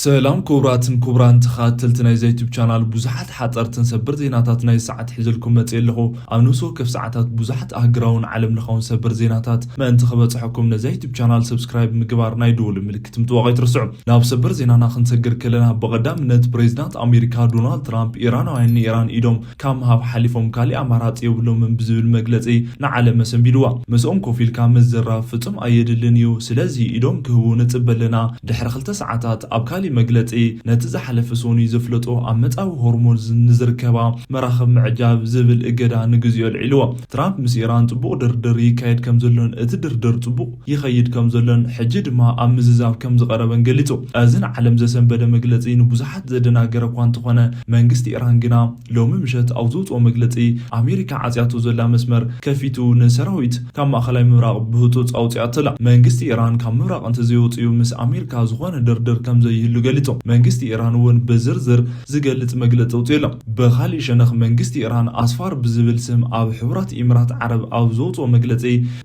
ሰላም ክቡራትን ክቡራን ተኸታተልቲ ናይዛ ዩቱብ ቻናል፣ ብዙሓት ሓፀርትን ሰበር ዜናታት ናይ ሰዓት ሒዘልኩም መፅእ ኣለኹ። ኣብ ነፍሲ ወከፍ ሰዓታት ብዙሓት ኣህግራውን ዓለም ለኻውን ሰበር ዜናታት ምእንቲ ክበፅሐኩም ነዛ ዩቱብ ቻናል ሰብስክራይብ ምግባር ናይ ደወል ምልክት ምጥዋቕ ኣይትርስዑ። ናብ ሰበር ዜናና ክንሰግር ከለና፣ ብቐዳምነት ፕሬዚዳንት ኣሜሪካ ዶናልድ ትራምፕ ኢራናውያን ንኢራን ኢዶም ካብ ምሃብ ሓሊፎም ካሊእ ኣማራፂ የብሎምን ብዝብል መግለፂ ንዓለም ኣሰንቢድዋ። ምስኦም ኮፍ ኢልካ ምዝራብ ፍጹም ኣየድልን እዩ፣ ስለዚ ኢዶም ክህቡ ንጽበ ኣለና። ድሕሪ ክልተ ሰዓታት ኣብ ካሊእ መግለጺ፣ ነቲ ዝሓለፈ ሰኑይ ዘፍለጦ ኣብ መጻዊ ሆርሙዝ ንዝርከባ መራኽብ ምዕጃብ ዝብል እገዳ ንግዚኡ ኣልዒልዎ። ትራምፕ ምስ ኢራን ጽቡቕ ድርድር ይካየድ ከም ዘሎን እቲ ድርድር ጽቡቕ ይኸይድ ከም ዘሎን ሕጂ ድማ ኣብ ምዝዛብ ከም ዝቐረበን ገሊጹ። እዚ ንዓለም ዘሰንበደ መግለጺ ንብዙሓት ዘደናገረ እኳ እንተኾነ፣ መንግስቲ ኢራን ግና ሎሚ ምሸት ኣብ ዘውፅኦ መግለፂ፣ ኣሜሪካ ዓፅያቶ ዘላ መስመር ከፊቱ ንሰራዊት ካብ ማእኸላይ ምብራቕ ብህፁፅ ኣውፅኣቶ ኣላ። መንግስቲ ኢራን ካብ ምብራቕ እንተዘይወፅኡ ምስ ኣሜሪካ ዝኾነ ድርድር ከም ዘይህሉ ገሊፁ። መንግስቲ ኢራን እውን ብዝርዝር ዝገልፅ መግለፂ ኣውፅኡ ኣሎ። ብኻሊእ ሸነኽ መንግስቲ ኢራን ኣስፋር ብዝብል ስም ኣብ ሕቡራት ኢሚራት ዓረብ ኣብ ዘውፅኦ መግለፂ፣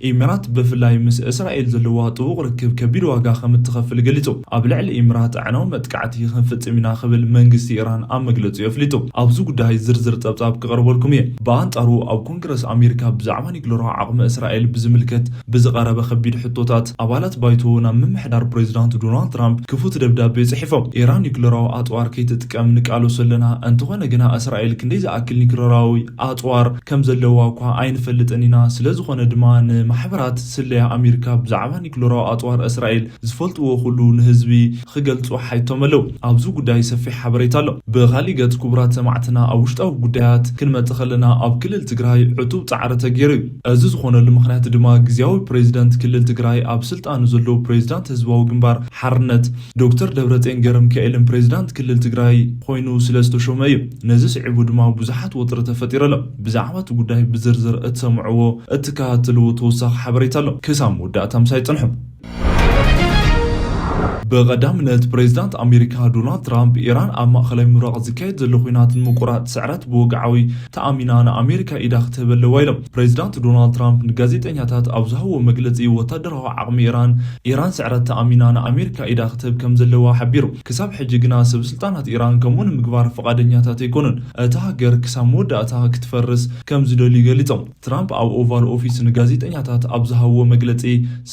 ኢሚራት ብፍላይ ምስ እስራኤል ዘለዋ ጥቡቕ ርክብ ከቢድ ዋጋ ከም እትኸፍል ገሊፁ። ኣብ ልዕሊ ኢሚራት ኣዕናዊ መጥቃዕቲ ክንፍጽም ኢና ክብል መንግስቲ ኢራን ኣብ መግለጺኡ ኣፍሊጡ። ኣብዚ ጉዳይ ዝርዝር ጸብጻብ ክቐርበልኩም እየ። ብኣንጻሩ ኣብ ኮንግረስ ኣሜሪካ ብዛዕባ ኒክለራዊ ዓቕሚ እስራኤል ብዝምልከት ብዝቐረበ ከቢድ ሕቶታት ኣባላት ባይቶ ናብ ምምሕዳር ፕሬዚዳንት ዶናልድ ትራምፕ ክፉት ደብዳቤ ጽሒፎም። ኢራን ኒክለራዊ ኣጽዋር ከይትጥቀም ንቃለሶ ኣለና፣ እንተኾነ ግና እስራኤል ክንደይ ዝኣክል ኒክለራዊ ኣጽዋር ከም ዘለዋ እኳ ኣይንፈልጥን ኢና፣ ስለ ዝኾነ ድማ ንማሕበራት ስለያ ኣሜሪካ ብዛዕባ ኒክለራዊ ኣጽዋር እስራኤል ዝፈልጥዎ ኩሉ ንህዝቢ ክገልጹ ሓይቶም ኣለዉ። ኣብዚ ጉዳይ ሰፊሕ ሓበሬታ ኣሎ። ብኻሊእ ገጽ ክቡራት ሰማዕትና ኣብ ውሽጣዊ ጉዳያት ክንመጽእ ከለና ኣብ ክልል ትግራይ ዕቱብ ጻዕሪ ተገይሩ እዩ። እዚ ዝኾነሉ ምኽንያት ድማ ግዝያዊ ፕሬዚደንት ክልል ትግራይ ኣብ ስልጣን ዘሎ ፕሬዚዳንት ህዝባዊ ግንባር ሓርነት ዶክተር ደብረጽዮን ገብረሚካኤልን ፕሬዚዳንት ክልል ትግራይ ኮይኑ ስለ ዝተሾመ እዩ። ነዚ ስዒቡ ድማ ብዙሓት ወጥሪ ተፈጢሩ ኣሎ። ብዛዕባ እቲ ጉዳይ ብዝርዝር እትሰምዕዎ እትከታተልዎ ተወሳኺ ሓበሬታ ኣሎ። ክሳብ መወዳእታ ምሳይ ጽንሑ። ብቐዳምነት ፕሬዚዳንት ኣሜሪካ ዶናልድ ትራምፕ ኢራን ኣብ ማእኸላይ ምብራቕ ዝካየድ ዘሎ ኲናት ንምቁራጽ ስዕረት ብወግዓዊ ተኣሚና ንኣሜሪካ ኢዳ ክትህብ ኣለዋ ኢሎም። ፕሬዚዳንት ዶናልድ ትራምፕ ንጋዜጠኛታት ኣብ ዝሃብዎ መግለጺ ወታደራዊ ዓቕሚ ኢራን፣ ኢራን ስዕረት ተኣሚና ንኣሜሪካ ኢዳ ክትህብ ከም ዘለዋ ሓቢሩ። ክሳብ ሕጂ ግና ሰብ ስልጣናት ኢራን ከምኡ ንምግባር ፍቓደኛታት ኣይኮኑን። እታ ሃገር ክሳብ መወዳእታ ክትፈርስ ከም ዝደልዩ ገሊጾም። ትራምፕ ኣብ ኦቫል ኦፊስ ንጋዜጠኛታት ኣብ ዝሃብዎ መግለጺ፣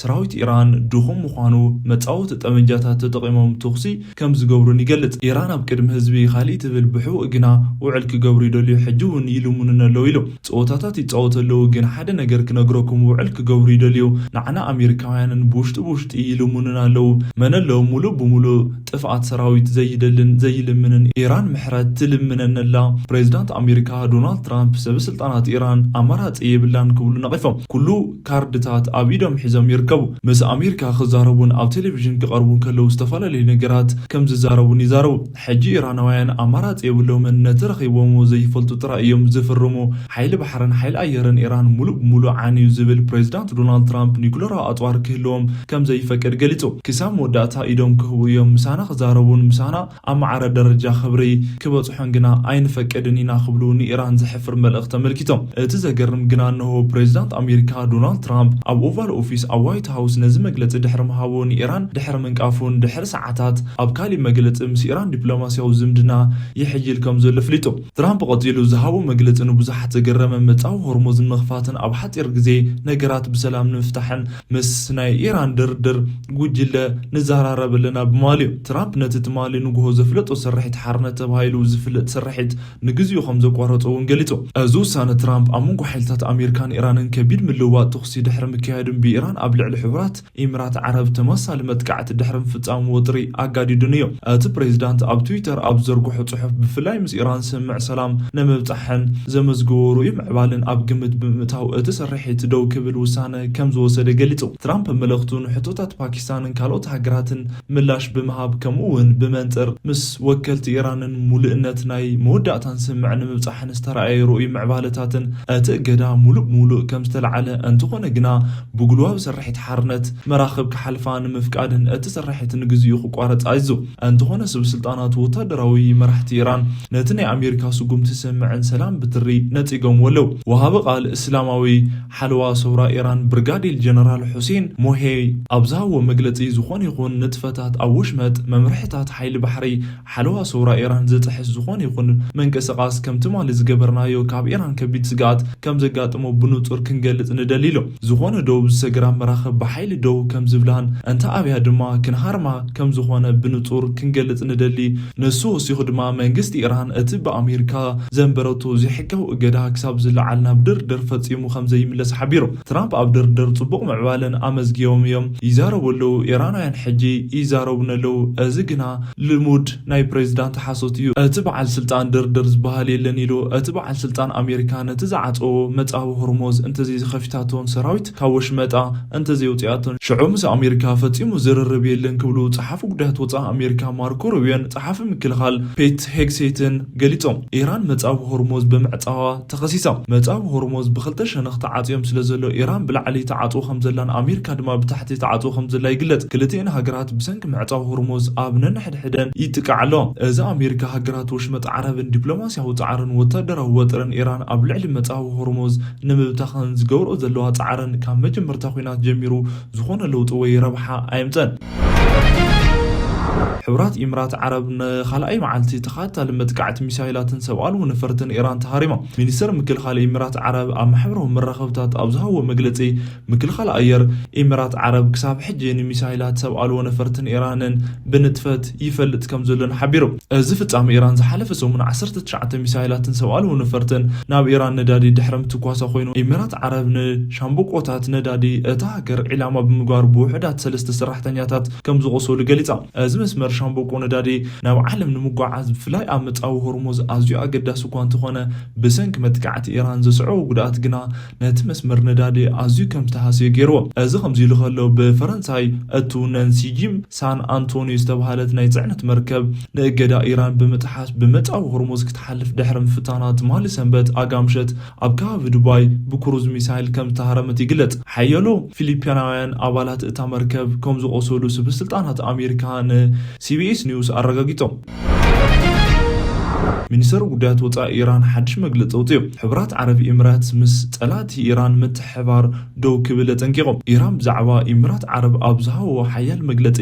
ሰራዊት ኢራን ድኹም ምዃኑ፣ መጻወቲ ጠመንጃታት ተጠቒሞም ተኹሲ ከም ዝገብሩን ይገልጽ። ኢራን ኣብ ቅድሚ ህዝቢ ካልእ ትብል፣ ብሕቡእ ግና ውዕል ክገብሩ ይደልዩ፣ ሕጂ እውን ይልምኑና ኣለዉ ኢሉ። ጸወታታት ይጻወቱ ኣለዉ፣ ግን ሓደ ነገር ክነግረኩም፣ ውዕል ክገብሩ ይደልዩ። ንዓና ኣሜሪካውያንን ብውሽጢ ብውሽጢ ይልምኑና ኣለዉ። መን ኣሎ ሙሉእ ብሙሉእ ጥፍኣት ሰራዊት ዘይደልን ዘይልምንን? ኢራን ምሕረት ትልምነን ኣላ። ፕሬዚዳንት ኣሜሪካ ዶናልድ ትራምፕ ሰብ ስልጣናት ኢራን ኣማራጺ የብላን ክብሉ ነቒፎም። ኩሉ ካርድታት ኣብ ኢዶም ሒዞም ይርከቡ። ምስ ኣሜሪካ ክዛረቡን ኣብ ቴሌቪዥን ክቐርቡ ከለዉ ዝተፈላለዩ ነገራት ከም ዝዛረቡን ይዛረቡ። ሕጂ ኢራናውያን ኣማራጺ የብሎምን፣ ነቲ ረኺቦምዎ ዘይፈልጡ ጥራይ እዮም ዝፍርሙ። ሓይሊ ባሕርን ሓይሊ ኣየርን ኢራን ሙሉእ ብሙሉእ ዓንዩ ዝብል ፕሬዚዳንት ዶናልድ ትራምፕ ኒኩለራዊ ኣጽዋር ክህልዎም ከም ዘይፈቅድ ገሊጹ። ክሳብ መወዳእታ ኢዶም ክህቡ እዮም፣ ምሳና ክዛረቡን ምሳና ኣብ ማዕረ ደረጃ ክብሪ ክበጽሑን ግና ኣይንፈቅድን ኢና ክብሉ ንኢራን ዘሕፍር መልእኽቲ ኣመልኪቶም። እቲ ዘገርም ግና እንሆ ፕሬዚዳንት ኣሜሪካ ዶናልድ ትራምፕ ኣብ ኦቫል ኦፊስ ኣብ ዋይት ሃውስ ነዚ መግለጺ ድሕሪ ምሃቡ ንኢራን ድሕሪ ምንቃፉን ድሕሪ ሰዓታት ኣብ ካሊእ መግለጺ ምስ ኢራን ዲፕሎማስያዊ ዝምድና ይሕይል ከም ዘሎ ኣፍሊጡ። ትራምፕ ቀጺሉ ዝሃቦ መግለጺ ንብዙሓት ዘገረመ፣ መጻዊ ሆርሙዝ ንምኽፋትን ኣብ ሓጺር ግዜ ነገራት ብሰላም ንምፍታሕን ምስ ናይ ኢራን ድርድር ጉጅለ ንዘራረብ ኣለና ብምባሉ እዩ። ትራምፕ ነቲ ትማሊ ንግሆ ዘፍለጦ ስርሒት ሓርነት ተባሂሉ ዝፍለጥ ስርሒት ንግዚኡ ከም ዘቋረጾ እውን ገሊጹ። እዚ ውሳነ ትራምፕ ኣብ መንጎ ሓይልታት ኣሜሪካን ኢራንን ከቢድ ምልውዋጥ ተኹሲ ድሕሪ ምክያዱን ብኢራን ኣብ ልዕሊ ሕቡራት ኢሚራት ዓረብ ተመሳሳሊ መጥቃዕቲ ድሕሪ ምፍጻሙ ወጥሪ ኣጋዲዱን እዩ። እቲ ፕሬዚዳንት ኣብ ትዊተር ኣብ ዝዘርግሖ ጽሑፍ፣ ብፍላይ ምስ ኢራን ስምምዕ ሰላም ንምብጻሕን ዘመዝግቦ ርኡይ ምዕባልን ኣብ ግምት ብምእታው፣ እቲ ስርሒት ደው ክብል ውሳነ ከም ዝወሰደ ገሊጹ። ትራምፕ መልእኽቱ ንሕቶታት ፓኪስታንን ካልኦት ሃገራትን ምላሽ ብምሃብ፣ ከምኡ እውን ብመንጽር ምስ ወከልቲ ኢራንን ምሉእነት ናይ መወዳእታን ስምምዕ ንምብጻሕን ዝተራእየ ርኡይ ምዕባለታትን፣ እቲ እገዳ ሙሉእ ብሙሉእ ከም ዝተለዓለ፣ እንተኾነ ግና ብጉልባብ ስርሒት ሓርነት መራኽብ ክሓልፋ ንምፍቃድን እቲ ስርሒት እቲ ንግዜኡ ክቋረጽ ኣዚዙ። እንተኾነ፣ ሰብ ስልጣናት ወታደራዊ መራሕቲ ኢራን ነቲ ናይ ኣሜሪካ ስጉምቲ ስምዕን ሰላም ብትሪ ነጺጎምዎ ኣለዉ። ወሃቢ ቃል እስላማዊ ሓለዋ ሰውራ ኢራን ብርጋዴር ጀነራል ሑሴን ሞሄ ኣብ ዝሃቦ መግለጺ፣ ዝኾነ ይኹን ንጥፈታት ኣብ ወሽመጥ፣ መምርሕታት ሓይሊ ባሕሪ ሓለዋ ሰውራ ኢራን ዝጥሕስ ዝኾነ ይኹን ምንቅስቓስ ከም ትማሊ ዝገበርናዮ ካብ ኢራን ከቢድ ስግኣት ከም ዘጋጥሞ ብንጹር ክንገልጽ ንደሊ ኢሎም። ዝኾነ ደው ዝሰግራ መራኽብ ብሓይሊ ደው ከም ዝብላን እንተ ኣብያ ድማ ክንሃርማ ከም ዝኾነ ብንጹር ክንገልጽ ንደሊ። ንሱ ወሲኹ ድማ መንግስቲ ኢራን እቲ ብኣሜሪካ ዘንበረቶ ዘይሕጋዊ እገዳ ክሳብ ዝለዓል ናብ ድርድር ፈጺሙ ከም ዘይምለስ ሓቢሩ። ትራምፕ ኣብ ድርድር ጽቡቕ ምዕባለን ኣመዝጊቦም እዮም ይዛረቡ ኣለዉ፣ ኢራናውያን ሕጂ ይዛረቡን ኣለዉ። እዚ ግና ልሙድ ናይ ፕሬዚዳንት ሓሶት እዩ። እቲ በዓል ስልጣን ድርድር ዝበሃል የለን ኢሉ። እቲ በዓል ስልጣን ኣሜሪካ ነቲ ዝዓጸዎ መጻዊ ሆርሞዝ እንተዘይዝኸፊታቶን ሰራዊት ካብ ወሽመጣ እንተዘይውጽኣቶን ሽዑ ምስ ኣሜሪካ ፈጺሙ ዝርርብ የለን ክብሉ ጸሓፊ ጉዳያት ወጻኢ ኣሜሪካ ማርኮ ሩቢዮን ጸሓፊ ምክልኻል ፔት ሄግሴትን ገሊጾም። ኢራን መጻዊ ሆርሞዝ ብምዕጻዋ ተኸሲሳ። መጻዊ ሆርሞዝ ብኽልተ ሸነኽ ተዓጽዮም ስለ ዘሎ ኢራን ብላዕሊ ተዓጽዎ ከም ዘላን ኣሜሪካ ድማ ብታሕቲ ተዓጽዎ ከም ዘላ ይግለጽ። ክልቲኤን ሃገራት ብሰንኪ ምዕጻው ሆርሙዝ ኣብ ነንሕድሕደን ይጥቃዓ ኣለዋ። እዚ ኣሜሪካ ሃገራት ወሽመጥ ዓረብን ዲፕሎማስያዊ ጻዕርን ወታደራዊ ወጥርን ኢራን ኣብ ልዕሊ መጻዊ ሆርሙዝ ንምብታኽን ዝገብርኦ ዘለዋ ጻዕርን ካብ መጀመርታ ኲናት ጀሚሩ ዝኾነ ለውጢ ወይ ረብሓ ኣየምጸን። ሕቡራት ኢምራት ዓረብ ንኻልኣይ መዓልቲ ተኸታታሊ መጥቃዕቲ ሚሳይላትን ሰብኣዊ ነፈርትን ኢራን ተሃሪማ። ሚኒስተር ምክልኻል ኢምራት ዓረብ ኣብ ማሕበራዊ መራኸብታት ኣብ ዝሃቦ መግለጺ፣ ምክልኻል ኣየር ኢምራት ዓረብ ክሳብ ሕጂ ንሚሳይላት ሰብ ኣልቦ ነፈርትን ኢራንን ብንጥፈት ይፈልጥ ከም ዘሎን ሓቢሩ። እዚ ፍጻመ ኢራን ዝሓለፈ ሰሙን ዓሰርተ ትሽዓተ ሚሳይላትን ሰብ ኣልቦ ነፈርትን ናብ ኢራን ነዳዲ ድሕሪ ምትኳሳ ኮይኑ፣ ኢምራት ዓረብ ንሻምብቆታት ነዳዲ እታ ሃገር ዒላማ ብምግባር ብውሑዳት ሰለስተ ሰራሕተኛታት ከም ዝቖሰሉ ገሊጻ። እዚ መስመር ሻምብቆ ነዳዲ ናብ ዓለም ንምጓዓዝ፣ ብፍላይ ኣብ መጻዊ ሆርሙዝ ኣዝዩ ኣገዳሲ እኳ እንተኾነ፣ ብሰንኪ መጥቃዕቲ ኢራን ዘስዐቦ ጉድኣት ግና ነቲ መስመር ነዳዲ ኣዝዩ ከም ዝተሃስየ ገይርዎ። እዚ ከምዚ ኢሉ ከሎ፣ ብፈረንሳይ እትውነን ሲጂም ሳን ኣንቶኒዮ ዝተባህለት ናይ ጽዕነት መርከብ ንእገዳ ኢራን ብምጥሓስ ብመጻዊ ሆርሙዝ ክትሓልፍ ድሕሪ ምፍታና፣ ትማሊ ሰንበት ኣጋ ምሸት ኣብ ከባቢ ዱባይ ብክሩዝ ሚሳይል ከም ዝተሃረመት ይግለጽ። ሓያሎ ፊሊፒናውያን ኣባላት እታ መርከብ ከም ዝቖሰሉ ስበስልጣናት ኣሜሪካ ንሲቢኤስ ኒውስ ኣረጋጊጾም። ሚኒስተር ጉዳያት ወጻኢ ኢራን ሓድሽ መግለጺ ኣውጺኡ። ሕቡራት ዓረብ ኢሚራትስ ምስ ጸላእቲ ኢራን ምትሕብባር ደው ክብል ኣጠንቂቖም። ኢራን ብዛዕባ ኢሚራት ዓረብ ኣብ ዝሃብዎ ሓያል መግለጺ፣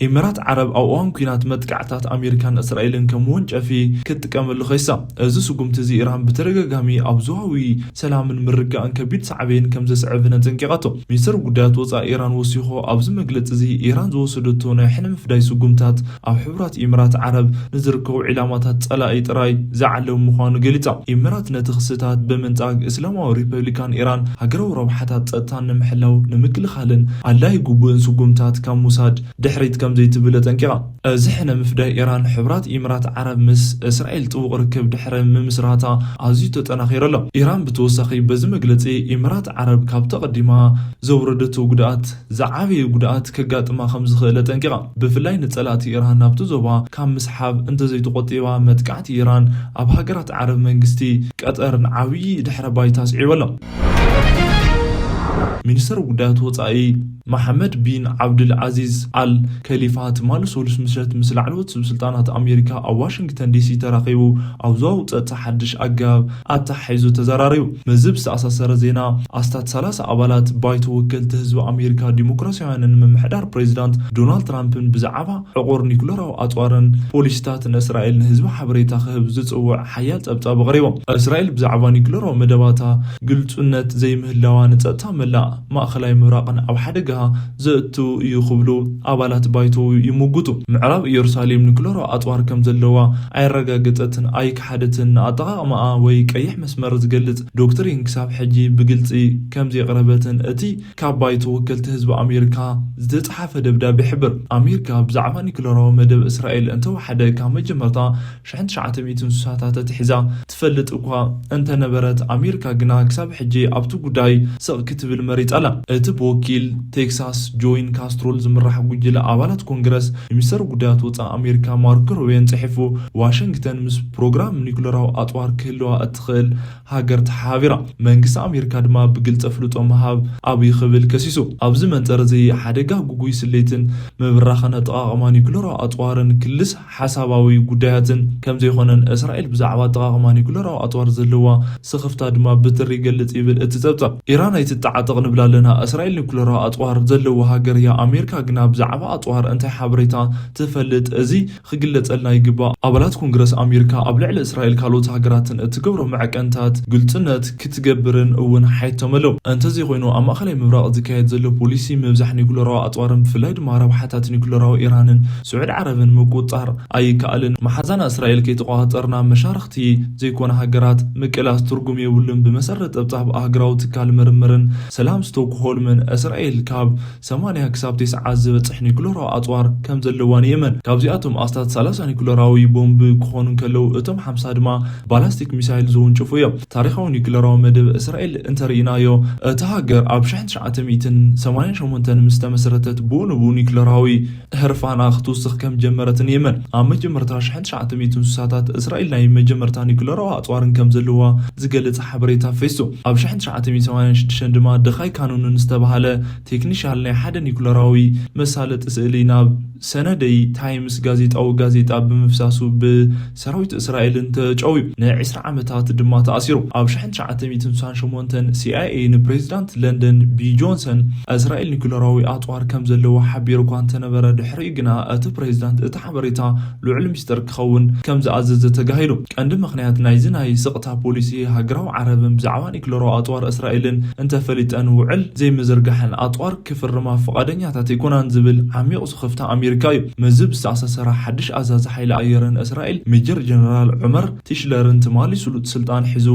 ኢሚራት ዓረብ ኣብ እዋን ኲናት መጥቃዕታት ኣሜሪካን እስራኤልን ከም ወንጨፊ ክትጥቀመሉ ከይሳ። እዚ ስጉምቲ እዚ ኢራን ብተደጋጋሚ ኣብ ዞባዊ ሰላምን ምርግጋእን ከቢድ ሳዕቤን ከም ዘስዕብን ኣጠንቂቓቶ። ሚኒስተር ጉዳያት ወጻኢ ኢራን ወሲኹ ኣብዚ መግለጺ እዚ፣ ኢራን ዝወሰደቶ ናይ ሕነ ምፍዳይ ስጉምታት ኣብ ሕቡራት ኢሚራት ዓረብ ንዝርከቡ ዒላማታት ጸላኢ ጥራይ ዝዓለመ ምዃኑ ገሊጻ። ኢሚራት ነቲ ክስታት ብምንጻግ፣ እስላማዊ ሪፐብሊካን ኢራን ሃገራዊ ረብሓታት ጸጥታን ንምሕላው ንምክልኻልን ኣድላዪ ግቡእን ስጉምታት ካብ ምውሳድ ድሕሪት ከም ዘይትብል ኣጠንቂቓ። እዚ ሕነ ምፍዳይ ኢራን፣ ሕቡራት ኢሚራት ዓረብ ምስ እስራኤል ጥቡቕ ርክብ ድሕሪ ምምስራታ ኣዝዩ ተጠናኺሩ ኣሎ። ኢራን ብተወሳኺ በዚ መግለጺ፣ ኢሚራት ዓረብ ካብቲ ኣቐዲማ ዘውረደቶ ጉድኣት ዝዓበየ ጉድኣት ከጋጥማ ከም ዝኽእል ኣጠንቂቓ። ብፍላይ ንጸላእቲ ኢራን ናብቲ ዞባ ካብ ምስሓብ እንተዘይተቖጢባ፣ መጥቃዕቲ ኢራን ኣብ ሃገራት ዓረብ መንግስቲ ቀጠርን ዓብዪ ድሕረ ባይታ ኣስዒቡ ኣሎ። ሚኒስተር ጉዳያት ወጻኢ መሓመድ ቢን ዓብድል ዓዚዝ ኣል ከሊፋ ትማሊ ሰሉስ ምሸት ምስ ላዕለዎት ስብስልጣናት ኣሜሪካ ኣብ ዋሽንግተን ዲሲ ተራኺቡ ኣብ ዞባዊ ጸጥታ ሓድሽ ኣገባብ ኣተሓሒዙ ተዘራሪቡ። ምስዚ ብዝተኣሳሰረ ዜና፣ ኣስታት ሰላሳ ኣባላት ባይቶ ወከልቲ ህዝቢ ኣሜሪካ ዲሞክራሲያውያንን ምምሕዳር ፕሬዚዳንት ዶናልድ ትራምፕን ብዛዕባ ዕቑር ኒኩለራዊ ኣጽዋርን ፖሊሲታትን እስራኤል ንህዝቢ ሓበሬታ ክህብ ዝጽውዕ ሓያል ጸብጻብ ኣቕሪቦም። እስራኤል ብዛዕባ ኒኩለራዊ መደባታ ግልጹነት ዘይምህላዋ ንጸጥታ መላእ ማእከላይ ምብራቕን ኣብ ሓደጋ ዘእቱ እዩ ክብሉ ኣባላት ባይቶ ይምጉቱ። ምዕራብ ኢየሩሳሌም ኒኩለራዊ ኣጽዋር ከም ዘለዋ ኣየረጋገጸትን ኣይከሓደትን፣ ንኣጠቓቕማኣ ወይ ቀይሕ መስመር ዝገልጽ ዶክትሪን ክሳብ ሕጂ ብግልጺ ከም ዘየቕረበትን እቲ ካብ ባይቶ ወከልቲ ህዝቢ ኣሜሪካ ዝተጻሓፈ ደብዳቤ ይሕብር። ኣሜሪካ ብዛዕባ ኒኩለራዊ መደብ እስራኤል እንተወሓደ ካብ መጀመርታ ሽሕን ትሽዓተ ሚእትን ስሳታት ኣትሒዛ ትፈልጥ እኳ እንተነበረት፣ ኣሜሪካ ግና ክሳብ ሕጂ ኣብቲ ጉዳይ ስቕ ክትብል መሪ ኣፍሊጣ ኣላ። እቲ ብወኪል ቴክሳስ ጆይን ካስትሮል ዝምራሕ ጉጅለ ኣባላት ኮንግረስ፣ ንሚኒስተር ጉዳያት ወጻኢ ኣሜሪካ ማርኮ ሩቢዮን ጽሒፉ፣ ዋሽንግተን ምስ ፕሮግራም ኒኩለራዊ ኣጽዋር ክህልዋ እትኽእል ሃገር ተሓባቢራ። መንግስቲ ኣሜሪካ ድማ ብግልጺ ኣፍልጦ ምሃብ ኣብዩ ክብል ከሲሱ። ኣብዚ መንጸር እዚ ሓደጋ ግጉይ ስሌትን ምብራኽን ኣጠቓቕማ ኒኩለራዊ ኣጽዋርን ክልስ ሓሳባዊ ጉዳያትን ከም ዘይኮነን፣ እስራኤል ብዛዕባ ኣጠቓቕማ ኒኩለራዊ ኣጽዋር ዘለዋ ስኽፍታ ድማ ብትሪ ይገልጽ ይብል እቲ ጸብጻብ። ኢራን ኣይትተዓጠቕ ንብል ኣለና። እስራኤል ኒኩለራዊ ኣጽዋር ዘለዋ ሃገር እያ። ኣሜሪካ ግና ብዛዕባ ኣጽዋር እንታይ ሓበሬታ ትፈልጥ? እዚ ክግለጸልና ይግባእ። ኣባላት ኮንግረስ ኣሜሪካ ኣብ ልዕሊ እስራኤል ካልኦት ሃገራትን እትገብሮ መዐቀንታት ግልጽነት ክትገብርን እውን ሓይቶም ኣለዉ። እንተዘይኮይኑ፣ ኣብ ማእከላይ ምብራቕ ዝካየድ ዘሎ ፖሊሲ ምብዛሕ ኒኩለራዊ ኣጽዋርን ብፍላይ ድማ ረብሓታት ኒኩለራዊ ኢራንን ስዑድ ዓረብን ምቁጽጻር ኣይከኣልን። መሓዛና እስራኤል ከይተቆጻጸርና መሻርኽቲ ዘይኮና ሃገራት ምቅላስ ትርጉም የብሉን። ብመሰረት ጸብጻብ ኣህጉራዊ ትካል ምርምርን ሰላም ስቶክሆልምን፣ እስራኤል ካብ ሰማንያ ክሳብ ተስዓ ዝበጽሕ ኒኩለራዊ ኣጽዋር ከም ዘለዋን ይእመን። ካብዚኣቶም ኣስታት ሰላሳ ኒኩለራዊ ቦምብ ክኾኑ እንከለዉ፣ እቶም ሓምሳ ድማ ባላስቲክ ሚሳይል ዝውንጭፉ እዮም። ታሪኻዊ ኒኩለራዊ መደብ እስራኤል እንተርኢናዮ፣ እታ ሃገር ኣብ ሽሕን ትሽዓተ ሚእትን ሰማንያን ሸሞንተን ምስ ተመስረተት፣ ብኡ ንብኡ ኒኩለራዊ ህርፋና ክትውስኽ ከም ጀመረትን ይእመን። ኣብ መጀመርታ ሽሕን ትሽዓተ ሚእትን ስሳታት እስራኤል ናይ መጀመርታ ኒኩለራዊ ኣጽዋርን ከም ዘለዋ ዝገልጽ ሓበሬታ ፈይሱ። ኣብ ሽሕን ትሽዓተ ሚእትን ሰማንያን ሽዱሽተን ድማ ድኻይ ካኖንን ዝተባህለ ቴክኒሻል ናይ ሓደ ኒኩለራዊ መሳለጢ ስእሊ ናብ ሰነደይ ታይምስ ጋዜጣዊ ጋዜጣ ብምፍሳሱ ብሰራዊት እስራኤልን ተጨውዩ። ንዕስራ ዓመታት ድማ ተኣሲሩ። ኣብ ሽሕን ትሽዓተ ሚእትን ስሳን ሸሞንተን ሲ ኣይ ኤ ንፕሬዚዳንት ለንደን ቢ ጆንሰን እስራኤል ኒኩለራዊ ኣጽዋር ከም ዘለዋ ሓቢሩ እኳ እንተነበረ፣ ድሕሪኡ ግና እቲ ፕሬዚዳንት እቲ ሓበሬታ ልዑል ሚስጥር ክኸውን ከም ዝኣዘዘ ተጋሂዱ። ቀንዲ ምኽንያት ናይዚ ናይ ስቕታ ፖሊሲ፣ ሃገራዊ ዓረብን ብዛዕባ ኒኩለራዊ ኣጽዋር እስራኤልን እንተፈሊጠን ውዕል ዘይምዝርጋሕን ኣጽዋር ክፍርማ ፍቓደኛታት ኣይኮናን ዝብል ዓሚቕ ስኽፍታ ኣሜሪካ እዩ። ምስዚ ብዝተኣሳሰረ፣ ሓድሽ ኣዛዚ ሓይሊ ኣየርን እስራኤል ሜጀር ጀነራል ዑመር ቲሽለርን ትማሊ ስሉጥ ስልጣን ሒዙ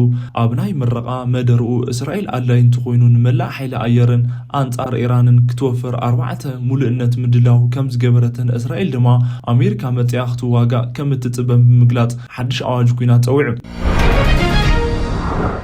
ኣብ ናይ ምረቓ መደርኡ፣ እስራኤል ኣድላይ እንተኾይኑ ንመላእ ሓይሊ ኣየርን ኣንጻር ኢራንን ክትወፍር ኣርባዕተ ሙሉእነት ምድላው ከም ዝገበረትን፣ እስራኤል ድማ ኣሜሪካ መጺኣ ክትዋጋእ ከም እትጽበን ብምግላጽ፣ ሓድሽ ኣዋጅ ኲናት ጸዊዑ።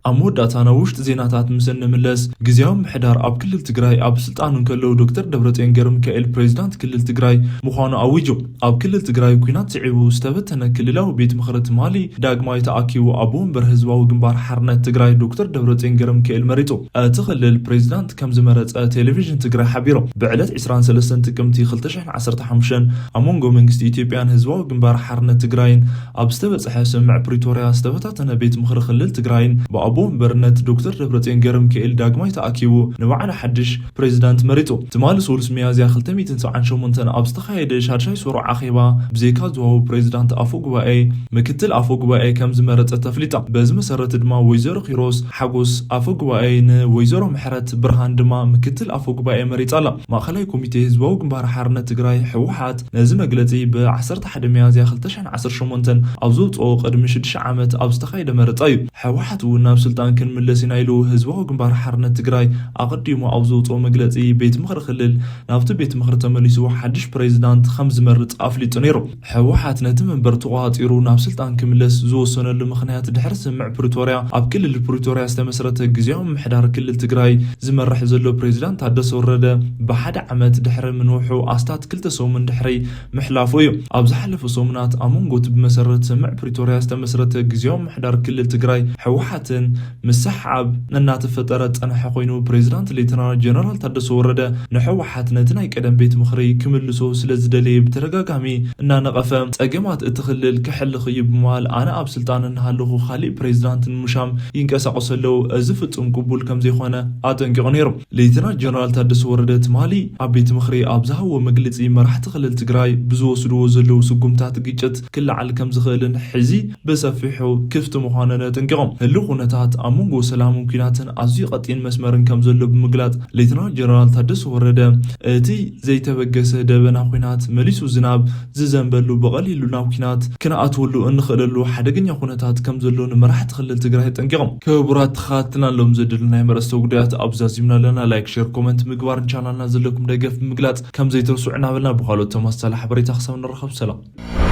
ኣብ መወዳእታ ናብ ውሽጢ ዜናታት ምስ እንምለስ፣ ግዝያዊ ምምሕዳር ኣብ ክልል ትግራይ ኣብ ስልጣኑ እንከለዉ ዶክተር ደብረጽዮን ገብረሚካኤል ፕሬዚዳንት ክልል ትግራይ ምዃኑ ኣዊጁ። ኣብ ክልል ትግራይ ኲናት ስዒቡ ዝተበተነ ክልላዊ ቤት ምኽሪ ትማሊ ዳግማይ ተኣኪቡ ኣቦ ወንበር ህዝባዊ ግንባር ሓርነት ትግራይ ዶክተር ደብረጽዮን ገብረሚካኤል መሪጹ። እቲ ክልል ፕሬዚዳንት ከም ዝመረጸ ቴሌቪዥን ትግራይ ሓቢሩ። ብዕለት ዕስራን ሰለስተን ጥቅምቲ ክልተ ሽሕን ዓሰርተ ሓሙሽተን ኣብ መንጎ መንግስቲ ኢትዮጵያን ህዝባዊ ግንባር ሓርነት ትግራይን ኣብ ዝተበጽሐ ስምምዕ ፕሪቶርያ ዝተበታተነ ቤት ምኽሪ ክልል ትግራይን ብኣቦ ወንበርነት ዶክተር ደብረጽዮን ገብረሚካኤል ዳግማይ ተኣኪቡ ንባዕሉ ሓድሽ ፕሬዚዳንት መሪጹ። ትማሊ ሰሉስ ሚያዝያ ክልተ ሚእትን ሰብዓን ሸሞንተን ኣብ ዝተኻየደ ሻድሻይ ስሩዕ ኣኼባ ብዘይካ ዝዋው ፕሬዚዳንት ኣፈ ጉባኤ፣ ምክትል ኣፈ ጉባኤ ከም ዝመረጸ ተፍሊጣ። በዚ መሰረት ድማ ወይዘሮ ኪሮስ ሓጎስ ኣፈ ጉባኤ፣ ንወይዘሮ ምሕረት ብርሃን ድማ ምክትል ኣፈ ጉባኤ መሪጻ ኣላ። ማእኸላይ ኮሚቴ ህዝባዊ ግንባር ሓርነት ትግራይ ህወሓት ነዚ መግለጺ ብ ዓሰርተ ሓደ ሚያዝያ ክልተ ሽሕን ዓሰርተ ሸሞንተን ኣብ ዘውጽኦ ቅድሚ ሽዱሽተ ዓመት ኣብ ዝተኻየደ መረጻ እዩ። ህወሓት እውን ናብ ስልጣን ክንምለስ ኢና ኢሉ ህዝባዊ ግንባር ሓርነት ትግራይ ኣቐዲሙ ኣብ ዘውጽኦ መግለጺ ቤት ምኽሪ ክልል ናብቲ ቤት ምኽሪ ተመሊሱ ሓድሽ ፕሬዚዳንት ከም ዝመርጽ ኣፍሊጡ ነይሩ። ህወሓት ነቲ መንበር ተቖጻጺሩ ናብ ስልጣን ክምለስ ዝወሰነሉ ምኽንያት ድሕሪ ስምምዕ ፕሪቶርያ ኣብ ክልል ፕሪቶርያ ዝተመስረተ ግዝያዊ ምምሕዳር ክልል ትግራይ ዝመርሕ ዘሎ ፕሬዚዳንት ታደሰ ወረደ ብሓደ ዓመት ድሕሪ ምንውሑ ኣስታት ክልተ ሰሙን ድሕሪ ምሕላፉ እዩ። ኣብ ዝሓለፈ ሰሙናት ኣብ መንጎ እቲ ብመሰረት ስምምዕ ፕሪቶርያ ዝተመስረተ ግዝያዊ ምምሕዳር ክልል ትግራይ ህወሓትን ምስሕሓብ እናተፈጠረ ዝጸንሐ ኮይኑ፣ ፕሬዚዳንት ሌተናል ጀነራል ታደሰ ወረደ ንህወሓት ነቲ ናይ ቀደም ቤት ምኽሪ ክምልሶ ስለ ዝደለየ ብተደጋጋሚ እናነቐፈ፣ ጸገማት እቲ ክልል ክሕልኽ እዩ ብምባል፣ ኣነ ኣብ ስልጣን እናሃለኹ ካሊእ ፕሬዚዳንት ንምሻም ይንቀሳቐሱ ኣለዉ። እዚ ፍጹም ቅቡል ከም ዘይኮነ ኣጠንቂቑ ነይሩ። ሌተናል ጀነራል ታደሰ ወረደ ትማሊ ኣብ ቤት ምኽሪ ኣብ ዝሃቦ መግለጺ፣ መራሕቲ ክልል ትግራይ ብዝወስድዎ ዘለዉ ስጉምታት ግጭት ክለዓል ከም ዝኽእልን ሕዚ ብሰፊሑ ክፍቲ ምዃኑን ኣጠንቂቖም። ህሉው ኩነታት ኣብ መንጎ ሰላምን ኲናትን ኣዝዩ ቀጢን መስመርን ከም ዘሎ ብምግላጽ፣ ሌተናል ጀነራል ታደሰ ወረደ እቲ ዘይተበገሰ ደበና ኲናት መሊሱ ዝናብ ዝዘንበሉ፣ ብቐሊሉ ናብ ኲናት ክንኣትወሉ እንኽእለሉ ሓደገኛ ኩነታት ከም ዘሎ ንመራሕቲ ክልል ትግራይ ኣጠንቂቖም። ክቡራት ተኸታተልትና፣ ሎም ዘድሉ ናይ መረስተ ጉዳያት ኣብ ዛዚምና ኣለና። ላይክ፣ ሼር፣ ኮመንት ምግባርን ቻናልና ዘለኩም ደገፍ ብምግላጽ ከም ዘይትርስዑ እናበልና፣ ብኻልኦት ተመሳሳሊ ሓበሬታ ክሳብ ንራኸብ ሰላም።